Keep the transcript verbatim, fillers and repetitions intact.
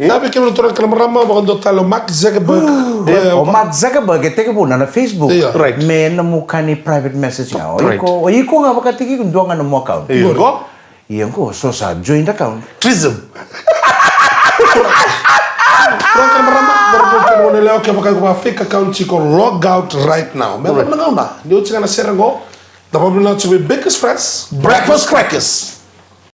Na vei kemuni na turaga kei na marama, vakadua tale o Mark Zuckerberg. E, o Mark Zuckerberg e tekivuna na Facebook. Io. Right. Me na muka ni private message ga. O iko, o iko ga vakataki iko dua ga na mo account. Io. Ia qo so sa joint account. Treason. Turaga kei na marama, na rau kei na lewa, kevaka iko vaka fake account, iko log out right now. Me vaka na gauna ni oti ga na sere qo, na vavinavinaka tiko vei Biggest Fresh Breakfast Crackers.